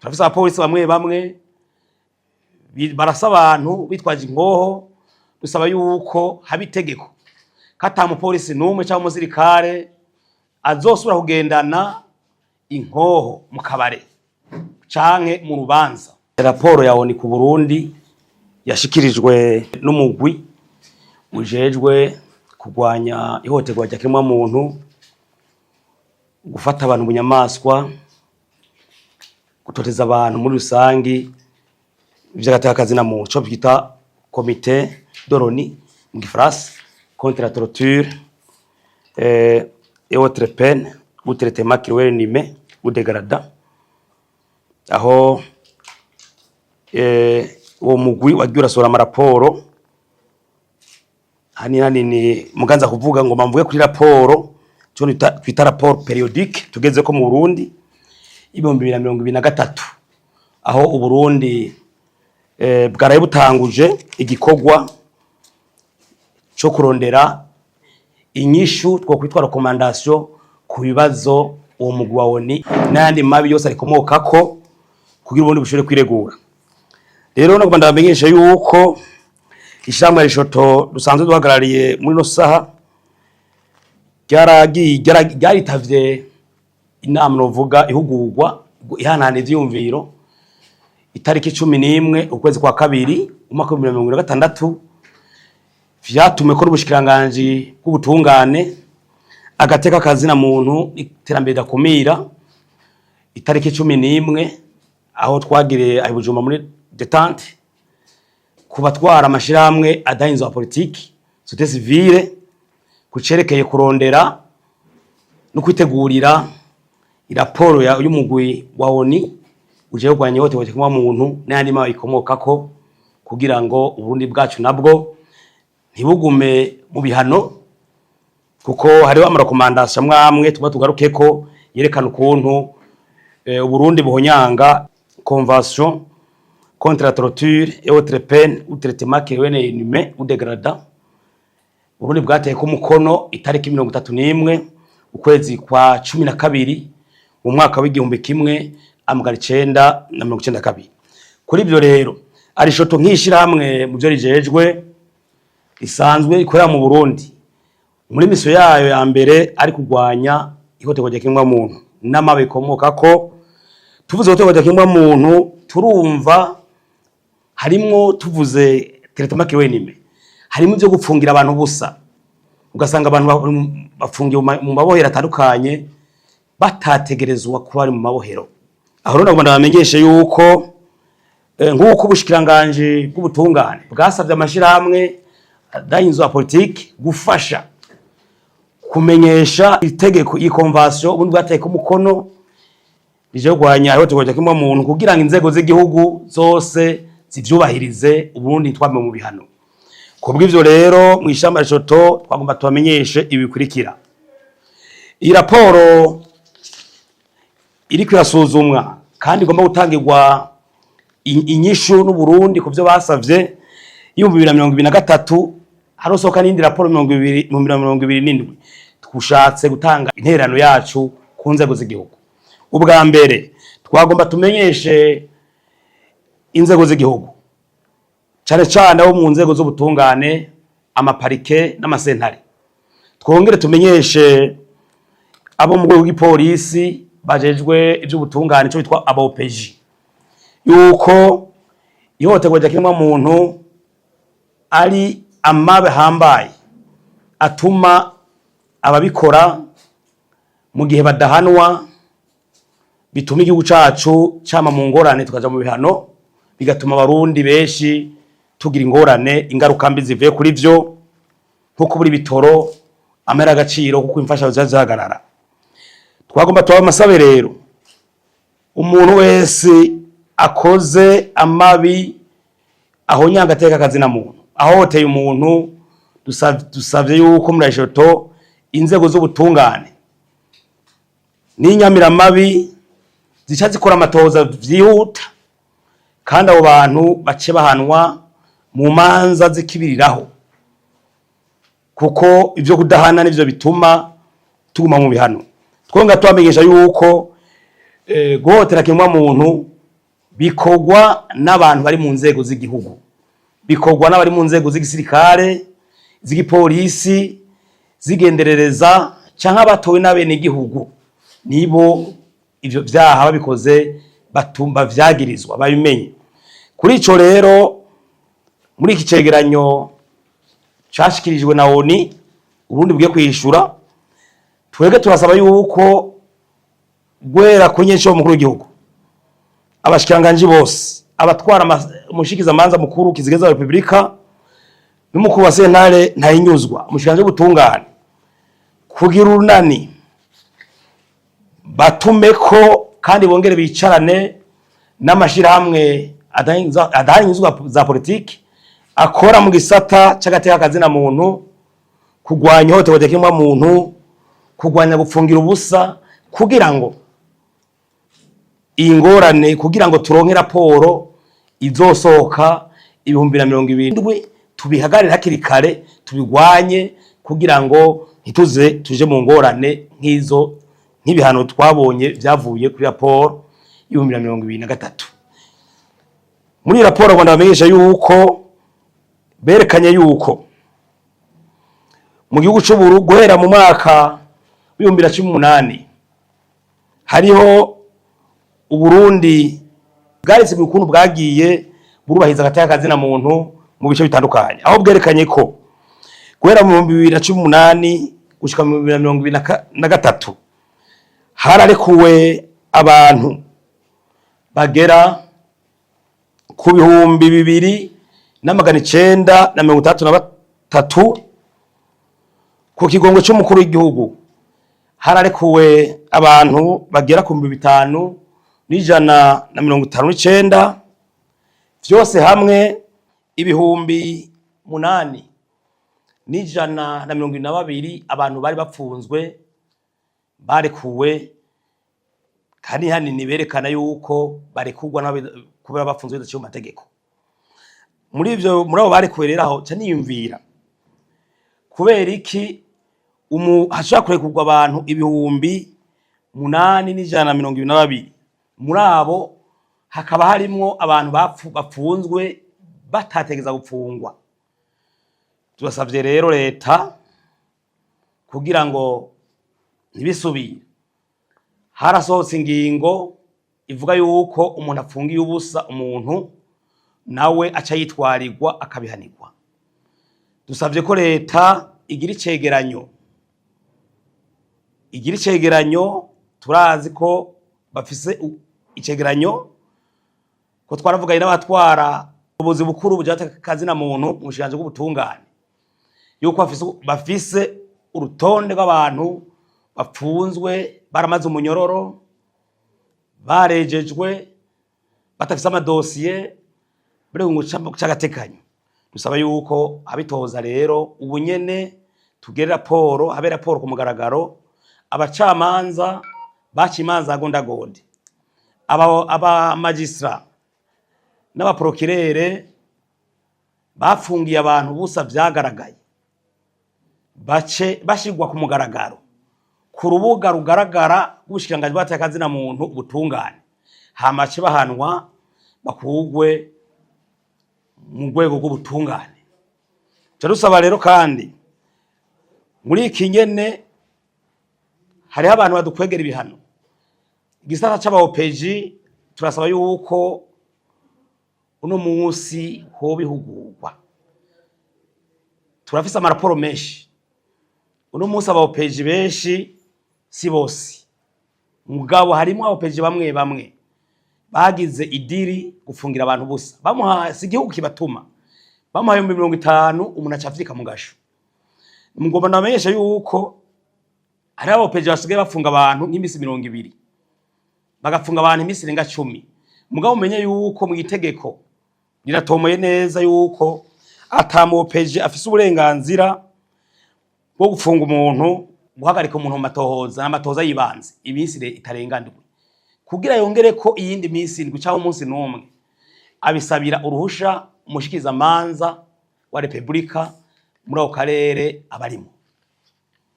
Turafise abapolisi bamwe bamwe barasa abantu bitwaje inkoho. Dusaba yuko haba itegeko ko ata mupolisi n'umwe cyangwa umusirikare azosubira kugendana inkoho mu kabare canke mu rubanza. Raporo ya ONU ku Burundi yashikirijwe n'umugwi ujejwe kurwanya ihohoterwa rya kiremwamuntu, gufata abantu bunyamaswa, gutoteza abantu muri rusangi, vy'agateka na muntu, co bita Comité de l'ONU mu gifaransa contre la torture et autres peines ou traitements cruels, inhumains ou dégradants, aho uwo mugwi wagiye urasohora amaraporo hanini hanini. Muganza kuvuga ngo mvuge kuri raporo cyo twita rapport périodique tugeze ko mu Burundi 2023, aho Uburundi bwaraye butanguje igikorwa cyo kurondera inyishu twokwitwa recommandation ku bibazo uwo mugwi wa ONU n'ayandi mabi yose arikomokako, kugira ubundi bushobore kwiregura. Rero no ndabamenyesha yuko ishirahamwe Rishoto dusanzwe duhagarariye muri no saha ryaragiye ryaritavye inama, novuga ihugurwa ihanahana ivyiyumviro, itariki 11 ukwezi kwa kabiri umwaka wa 2026, vyatumwe ko n'ubushikiranganji bw'ubutungane, agateka kazina muntu n'iterambere ridakumira, itariki 11, aho twagiriye aho i Bujumbura muri détente ku batwara amashirahamwe adahinzwe wa politiki, société civile, kucerekeye kurondera no kwitegurira iraporo y'umugwi wa ONU uje kurwanya ihohoterwa ry'ikiremwamuntu n'ayandi mabi ikomokako, kugira ngo Uburundi bwacu nabwo ntibugume mu bihano, kuko hariho ama recommandations amwe amwe tuba tugarukeko yerekana ukuntu Uburundi buhonyanga Convention contre la torture et autres peines ou traitements cruels et inhumains ou dégradants Uburundi bwateye ko umukono itariki 31 ukwezi kwa 12 mu mwaka w'1992. Kuri ibyo rero, Arishoto nk'ishirahamwe mu byo rijejwe risanzwe ikorera mu Burundi, muri mission yayo ya mbere ari kurwanya ihohoterwa ry'ikiremwamuntu n'amabi ikomoka ko. Tuvuze ihohoterwa ry'ikiremwamuntu, turumva harimwo, tuvuze traitement cruel inhumain, harimo ibyo gupfungira abantu ubusa, ugasanga abantu bafungiye mu mabohero atandukanye batategerezwa kuba bari mu mabohero. Aho rero nagomba ndabamenyeshe yuko nk'uko ubushikiranganji bw'ubutungane bwasabye amashirahamwe adahinzwe wa politiki gufasha kumenyesha itegeko, iyi convention ubundi bwateye ko umukono rije kurwanya ihohoterwa ry'ikiremwamuntu, kugira ngo inzego z'igihugu zose zivyubahirize, ubundi twame mu bihano. Kubw'ivyo rero, mu ishamba Rishoto twagomba tubamenyeshe ibi bikurikira: iyi raporo iriko irasuzumwa kandi igomba gutangirwa inyishu n'Uburundi ku vyo basavye 2023, harosohoka n'indi raporo 2027. Twushatse gutanga intererano yacu ku nzego z'igihugu. Ubwa mbere, twagomba tumenyeshe inzego z'igihugu, cane cane abo mu nzego z'ubutungane, amaparike n'amasentare. Twongere tumenyeshe abo mu rwego rw'ipolisi bajejwe ivy'ubutungane, ico bitwa aba OPJ, yuko ihohoterwa rya kiremwamuntu ari amabi ahambaye atuma ababikora mu gihe badahanwa, bituma igihugu cacu cama mu ngorane, tukaja mu bihano, bigatuma Abarundi benshi tugira ingorane, ingaruka mbi zivuye kuri vyo, nko kubura ibitoro, amahera agaciro, kuko imfashanyo ziba zihagarara. Twagomba tuba amasabe rero, umuntu wese akoze amabi ahonyanga agateka kazina muntu, ahohoteye umuntu, dusavye yuko muri Ajoto inzego z'ubutungane n'inyamiramabi zica zikora amatohoza vyihuta, kandi abo bantu bace bahanwa mu manza zikibiriraho, kuko ivyo kudahana nivyo bituma tuguma mu bihano. Twonga tubamenyesha yuko guhohotera kiremwa muntu Bikorwa n'abantu bari mu nzego z'igihugu, bikorwa n'abari mu nzego z'igisirikare, z'igipolisi, zigenderereza canke abatowe n'abenegihugu. Nibo ivyo vyaha babikoze batumba vyagirizwa, babimenye. Kuri ico rero, muri iki cegeranyo cashikirijwe na ONU Uburundi bugiye kwishura, twebwe turasaba yuko guhera ku nyesho mukuru w'igihugu, abashikiranganji bose, abatwara, umushikizamanza mukuru kizigeza wa Republika n'umukuru wa sentare ntayinyuzwa, umushikiranganji w'ubutungane, kugira urunani batumeko kandi bongere bicarane n'amashirahamwe adahinyuzwa za politiki akora mu gisata c'agateka kazina muntu, kugwanya ihohoterwa ry'ikiremwa muntu, kugwanya gupfungira ubusa, kugira ngo iyi ngorane, kugira ngo turonke raporo izosohoka 2027, tubihagarire hakiri kare, tubigwanye, kugira ngo ntituze tuje mu ngorane nk'izo, nk'ibihano twabonye vyavuye kuri raporo y'2023. Muri iyi raporo Rwanda bamenyesha yuko berekanye yuko mu gihugu c'Uburu guhera mu mwaka w'2018 hariho Uburundi bwaretse ukuntu bwagiye burubahiriza agateka kazina muntu mu bice bitandukanye, aho bwerekanye ko guhera mu 2018 gushika mu 2023 hararekuwe abantu bagera ku 2963. Ku kigongo c'umukuru w'igihugu hararekuwe abantu bagera ku 5159, vyose hamwe 8122 abantu bari bapfunzwe barekuwe. Kandi hanini berekana yuko barekurwa kubera bafunzwe bidaciye mu mategeko. Muri ivyo, muri abo barekuwe rero, aho ca niyumvira kubera iki hashobora kurekurwa abantu 8122, muri abo hakaba harimwo abantu bapfunzwe batategeza gupfungwa. Turasavye rero leta kugira ngo ntibisubire. Harasohotse ingingo ivuga yuko umuntu apfungiye ubusa umuntu nawe aca yitwarirwa akabihanirwa. Dusavye ko leta igira icegeranyo, igira icegeranyo. Turazi ko bafise icegeranyo, ko twaravuganye n'abatwara ubuzi bukuru bujata kazina muntu mu bushikiranganji bw'ubutungane yuko bafise urutonde rw'abantu bapfunzwe baramaze umunyororo, barejejwe, batafise amadosiye bari mu c'agateganyo. Dusaba yuko abitoza rero ubu nyene tugere raporo, habe raporo ku mugaragaro, abacamanza baca imanza gondagonde, aba magistrat n'abaprokirere bafungiye abantu busa vyagaragaye, bace bashirwa ku mugaragaro ku rubuga rugaragara rw'ubushikiranganji bw'agateka muntu, ubutungane, hama bace bahanwa, bakugwe mu rwego rw'ubutungane. Ca dusaba rero kandi muri iki nyene hariho abantu badukwegera ibihano, igisata c'aba OPJ. Turasaba yuko uno munsi hoba ihugurwa. Turafise amaraporo menshi. Uno munsi aba OPJ benshi, si bose mugabo harimo aba OPJ bamwe bamwe bagize idiri gufungira abantu busa, bamuha, si igihugu kibatuma, bamuha 50,000, umuntu aca avyika mu gasho. Mugomba ndamenyesha yuko hari aba OPJ basigaye bafunga abantu nk'imisi 20, bagafunga abantu imisi irenga 10. Mugabo umenye yuko mu itegeko riratomoye neza yuko ata mu OPJ afise uburenganzira bwo gufunga umuntu, guhagarika umuntu mu matohoza n'amatohoza yibanze iminsi itarenga 7, kugira yongere ko iyindi minsi 7 cyangwa umunsi n'umwe, abisabira uruhusha umushikizamanza wa Republika muri ako karere abarimo.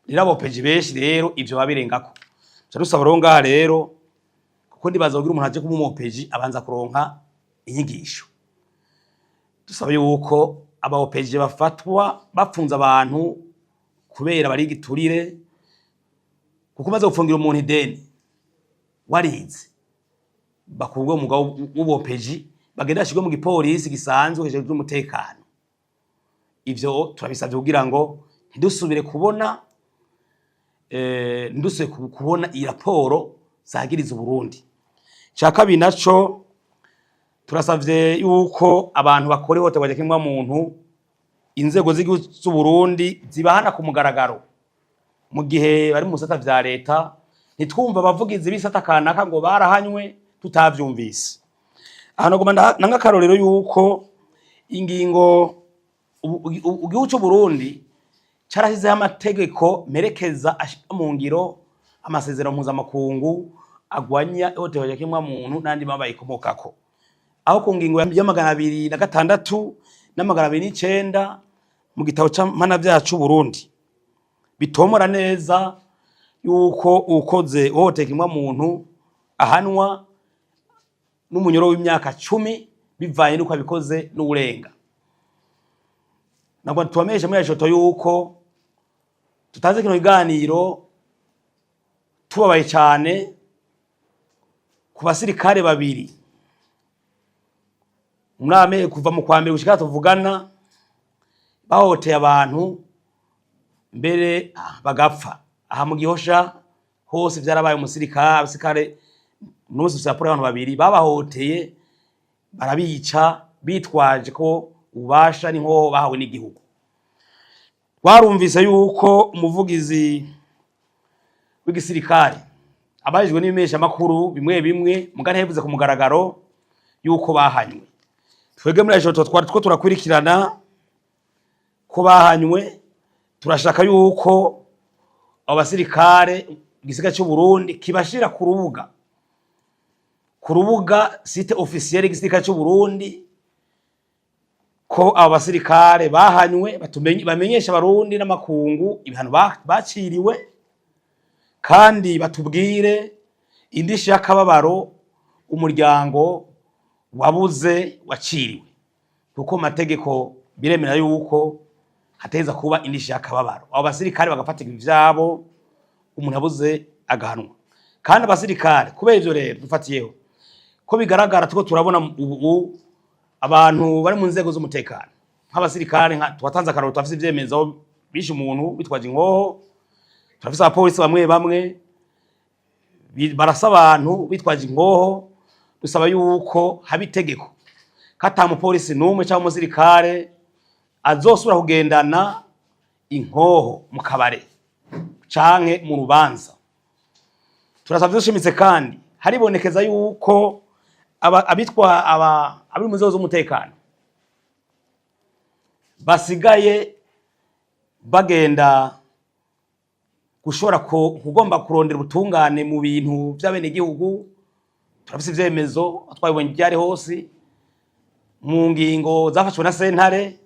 Rero aba OPJ benshi rero ivyo babirengako. Ca dusaba rero ngaha rero Kuko ndibaza kugira umuntu aje kuba umu OPJ abanza kuronka inyigisho. Dusaba yuko aba OPJ bafatwa bafunze abantu kubera bari igiturire, kuko umaze gufungira umuntu ideni warize, bakurwe umugabo w'ubu OPJ, bagenda bashirwe mu gipolisi gisanzwe kijejwe umutekano. Ivyo turabisavye kugira ngo ntidusubire kubona iyi raporo zagiriza Uburundi. Ca kabiri naco, turasavye yuko abantu bakora ihohoterwa rya muntu, inzego z'igihugu z'Uburundi zibahana ku mugaragaro mu gihe bari mu bisata vya leta. Ntitwumva abavugizi b'isata kanaka ngo barahanywe, tutavyumvise. Aha nagomba ntange akarorero yuko ingingo igihugu c'Uburundi carashizeho amategeko mperekeza ashira mu ngiro amasezerano mpuzamakungu agwanya ihohoterwa rya muntu n'andi mabi ayikomokako, aho ku ngingo ya 206 na 209 mu gitabo mpanavyaha c'Uburundi bitomora neza yuko ukoze ihohoterwa muntu ahanwa n'umunyoro w'imyaka 10, bivanye n'uko abikoze n'uwurenga. Ntabwo tubamenyesha muri shoto yuko tutazi kino kiganiro tubabaye cyane ku basirikare babiri muri kuva mu kwa mbere gushika tuvugana bahohoteye abantu, mbere bagapfa. Aha mu Gihosha hose vyarabaye, umusirikare, abasirikare n'umunsi dufise raporo y'abantu babiri babahohoteye barabica, bitwaje ko ububasha n'inkoho bahawe n'igihugu. Twarumvise yuko umuvugizi w'igisirikare abajijwe n'ibimeshamakuru bimwe bimwe, muga ntiyabivuze ku mugaragaro yuko bahanywe. Twebwe muri ejo twari two turakurikirana ko bahanywe. Turashaka yuko abo basirikare igisirikare cy'u Burundi kibashira ku rubuga site officiel igisirikare cy'u Burundi ko abo basirikare bahanywe, bamenyesha Abarundi n'amakungu ibihano baciriwe, kandi batubwire indishi y'akababaro umuryango wabuze waciriwe, kuko mu mategeko biremera yuko hateza kuba indishi y'akababaro, abo basirikare bagafatirwa ivyabo, umuntu abuze agahanwa. Kandi abasirikare, kubera ivyo rero dufatiyeho ko bigaragara tuko turabona ubu abantu bari mu nzego z'umutekano nk'abasirikare, nka twatanze akarorero, turafise ivyemezo bishe umuntu bitwaje inkoho, turafise abapolisi bamwe bamwe barasa abantu bitwaje inkoho. Dusaba yuko haba itegeko ko ata mupolisi n'umwe cyangwa umusirikare azosubira kugendana inkoho mu kabare canke mu rubanza. Turasavye dushimitse kandi, haribonekeza yuko abitwa abari mu nzego z'umutekano basigaye bagenda gushobora kugomba kurondera ubutungane mu bintu vy'abenegihugu. Turafise ivyemezo, twabibonye ivyari hose mu ngingo zafashwe na sentare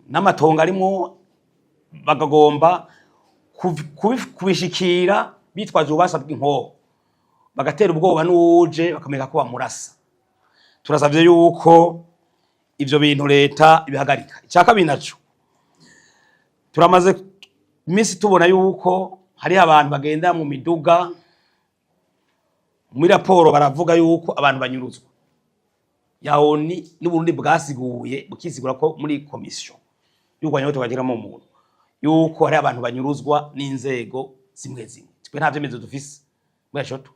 n'amatongo arimwo, bagagomba kubishikira bitwaje ububasha bw'inkoho, bagatera ubwoba n'uwuje bakamenya ko bamurasa. Turasavye yuko ivyo bintu leta ibihagarika. Icya kabiri naco, turamaze iminsi tubona yuko hariho abantu bagenda mu miduga. Muri raporo baravuga yuko abantu banyuruzwa ya ONU n'Uburundi bwasiguye, bukisigura ko muri komisiyo y'urwanya bagiramo umuntu yuko hari abantu banyuruzwa n'inzego zimwe zimwe. Twe nta vyemezo dufise muri shoto,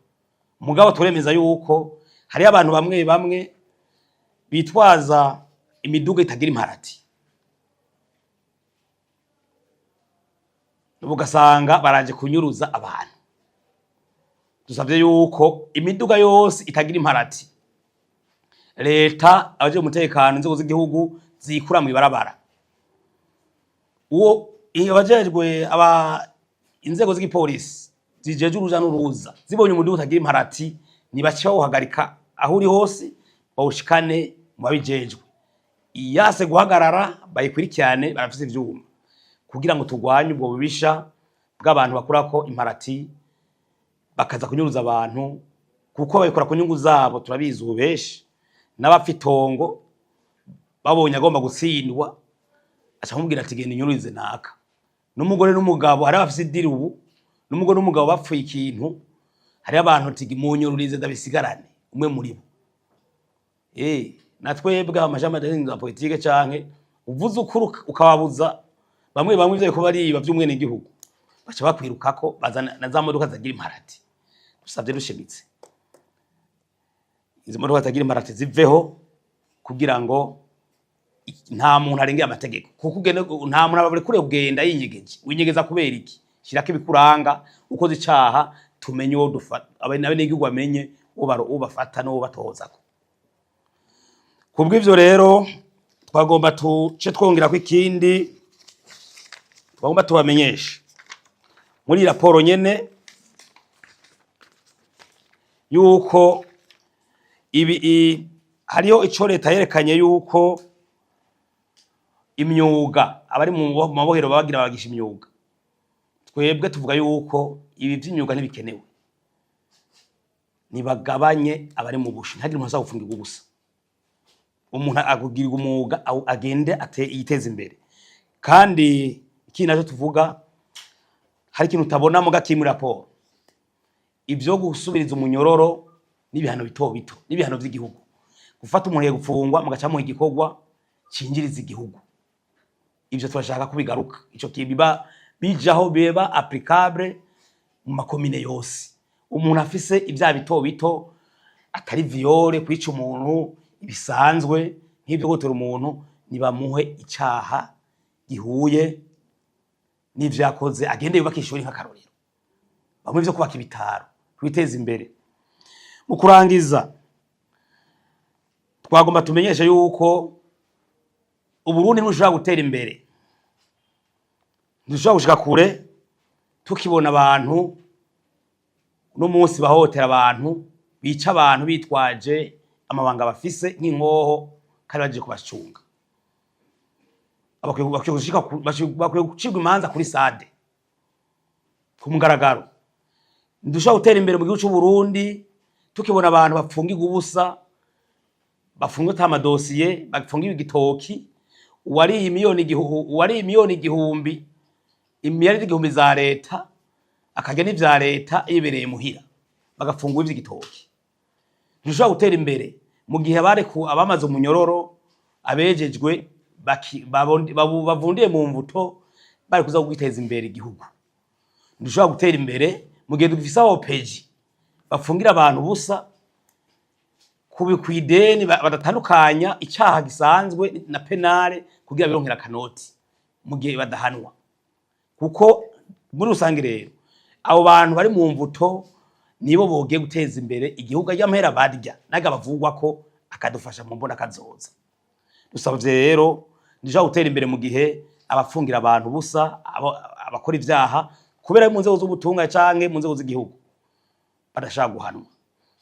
mugabo turemeza yuko hari abantu bamwe bamwe bitwaza imiduga itagira imparati, ugasanga baraje kunyuruza abantu. Dusabye yuko imiduga yose itagira imparati, leta, abaje umutekano, inzego z'igihugu zikura mu ibarabara. Uwo abajejwe aba inzego z'igipolisi zijeje uruja n'uruza zibonye umuduga utagira imparati, nibace bawuhagarika aho uri hose, bawushikane mu babijejwe. Iyase guhagarara bayikurikirane, barafise ivyuma, kugira ngo turwanye ubwo bubisha bw'abantu bakurako imparati bakaza kunyuruza abantu. Kuko babikora ku nyungu zabo, turabizi. Ubu benshi n'abapfa itongo, babonye agomba gutsindwa, aca amubwira ati: "Genda unyururize naka." N'umugore n'umugabo, hari abafise idiri ubu, n'umugore n'umugabo bapfuye ikintu, hariho abantu ati: "Munyururize ndabisigarane." Umwe muri bo, na twebwe amashami za politike, canke uvuze ukuri ukababuza bamwe bamwe ivyo bariko bariba vy'umwenegihugu, baca bakwirukako, bazana na za modoka zagira imparati. Dusavye dushimitse, izo modoka zagira imparati ziveho, kugira ngo nta muntu arengera amategeko. Kuko ugende, nta muntu aba kure kugenda yinyegeje. Winyegeza kubera iki? Shirako ibikuranga, ukoze icaha tumenye uwo dufata, abenegihugu bamenye uwo bafata n'uwo batozako. Kubw'ivyo rero, twagomba tuce twongerako ikindi twagomba tubamenyeshe muri iyi raporo nyene, yuko ibi hariho ico leta yerekanye, yuko imyuga, abari mu mabohero babagira babagisha imyuga. Twebwe tuvuga yuko ibi vy'imyuga ntibikenewe. Nibagabanye abari mu busho, ntihagire umuntu aza gufungirwa ubusa. Umuntu akugirirwa umwuga, agende yiteze imbere. Kandi ikindi naco tuvuga, hari ikintu utabona muga kiri muri raporo, ivyo gusubiriza umunyororo n'ibihano bito bito n'ibihano vy'igihugu. Gufata umuntu ye gupfungwa, mugaca muha igikorwa cinjiriza igihugu, ivyo turashaka kubigaruka. Ico kibiba bijaho, biba applicable mu makomine yose. Umuntu afise ibyaha bito bito, atari viol, kwica umuntu bisanzwe, nk'ibyo gutera umuntu, nibamuhe icaha gihuye n'ivyo yakoze, agende yubake ishuri nk'akarorero, bamwe ivyo kubaka ibitaro, twiteze imbere. Mu kurangiza, twagomba tumenyeshe yuko Uburundi ntibushobora gutera imbere, ntidushobora gushika kure tukibona abantu uno munsi bahohotera abantu, bica abantu bitwaje amabanga bafise nk'inkoho kandi baje kubacunga. Bakwiye gucibwa imanza kuri sade ku mugaragaro. Ntidushobora gutera imbere mu gihugu c'u Burundi tukibona abantu bapfungirwa ubusa, bafungwa ata amadosiye, bapfungiwe igitoki. Uwariye miliyoni 1000, imiliyaridi 1000 za leta, akarya n'ivya leta yibereye muhira, bagafungwa ivy'igitoki. Ntidushobora gutera imbere mu gihe abareku, abamaze umunyororo, abejejwe, bavundiye mu mvuto, bari kuza kwiteza imbere igihugu. Ntidushobora gutera imbere mu gihe dufise OPJ bafungira abantu ubusa kubi kw'ideni, badatandukanya icaha gisanzwe na pénal kugira bironkera akanoti, mu gihe badahanwa. Kuko muri rusange rero, abo bantu bari mu mvuto nibo bogiye guteza imbere igihugu, ry'amahera barya naga bavugwa ko akadufasha mu mbona kazoza. Dusavye rero, ntidushobora gutera imbere mu gihe abafungira abantu ubusa, abakora ivyaha kubera ari mu nzego z'ubutungane canke mu nzego z'igihugu, badashaka guhanwa.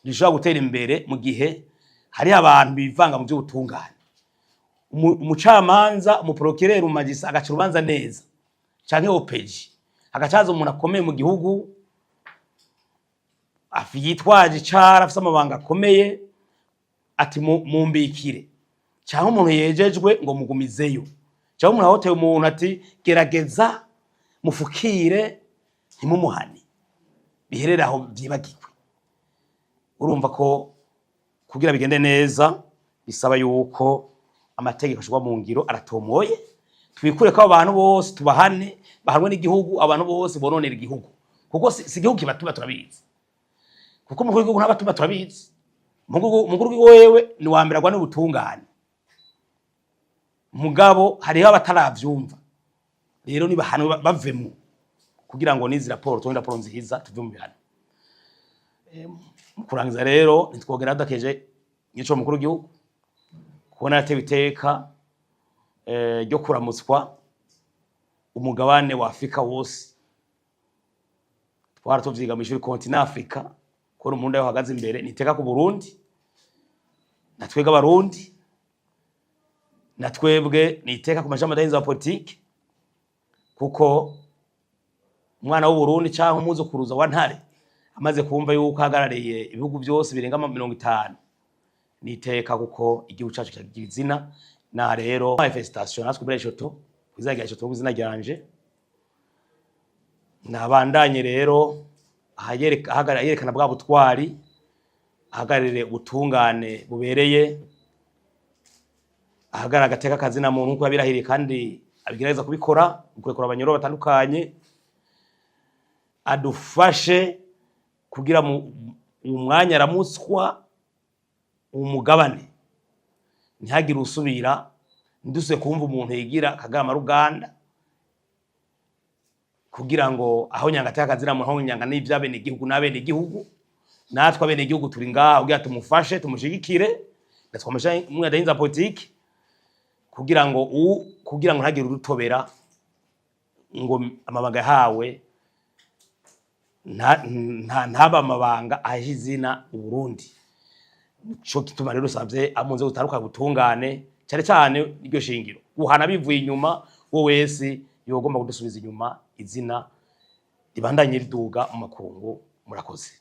Ntidushobora gutera imbere mu gihe hariho abantu bivanga mu vy'ubutungane. Umucamanza, umuprocureur, umagistrat agaca urubanza neza, canke OPJ, hagacaza umuntu akomeye mu gihugu, yitwaje icara, afise amabanga akomeye, ati: "Mumbikire," canke umuntu yejejwe ngo mugumizeyo, canke umuntu ahoteye umuntu ati: "Gerageza mufukire, ntimumuhane, biherere aho, vyibagirwe." Urumva ko kugira bigende neza bisaba yuko amategeko ashirwa mu ngiro aratomoye. Twikure ko abo bantu bose tubahane, bahanwe n'igihugu, abantu bose bononera igihugu, kuko si igihugu kibatuma, turabizi. Kuko umukuru w'igihugu ntabatuma, turabizi. Umukuru w'igihugu wewe ni wa mbere agwa n'ubutungane, mugabo hariho abataravyumva. Rero nibahanwe, bavemwo, kugira ngo nizi raporo tubone raporo nziza, tuve mu bihano. Mu kurangiza rero, ntitwogera tudakeje nyico mukuru w'igihugu kubona yatewe iteka ryo kuramutswa umugabane wa Afrika wose. Twara tuvyiga mw'ishuri, continent Afrika. Kubona umurundi aho ahagaze imbere ni iteka ku Burundi, na twebwe Abarundi, na twebwe ni iteka ku mashami adahinza wa politike, kuko umwana w'Uburundi canke umuzukuruza wa Ntare Amaze kumva yuko ahagarariye ibihugu byose birenga 50, niteka kuko igihugu cacu kiragira izina. Na rero manifestation natwe muri Eshoto kwizina rya Eshoto, kwizina ryanje, nabandanye rero ahayereka yerekana bwa butwari, ahagararire ubutungane bubereye, ahagarara agateka kazina muntu nkuko yabirahiriye kandi abigerageza kubikora mu kurekura abanyoro batandukanye, adufashe kugira mu umwanya aramutswa umugabane ntihagire usubira, nduse kumva umuntu yigira Kagama Ruganda kugira ngo aho nyanga ateka kazina muntu, aho nyanga n'ivy'abene igihugu n'abene igihugu. Natwe abene igihugu turi ngaho kugira tumufashe, tumushigikire, ndatwamusha umwe politiki kugira ngo ntagire urutobera ngo amabanga yahawe ntaba amabanga ahishe izina Uburundi. Nico gituma rero usavye mu nzego zitandukanye ubutungane, cyane cyane iryo shingiro, guhana bivuye inyuma wo wese yogomba kudusubiza inyuma, izina ribandanye riduga mu makungu. Murakoze.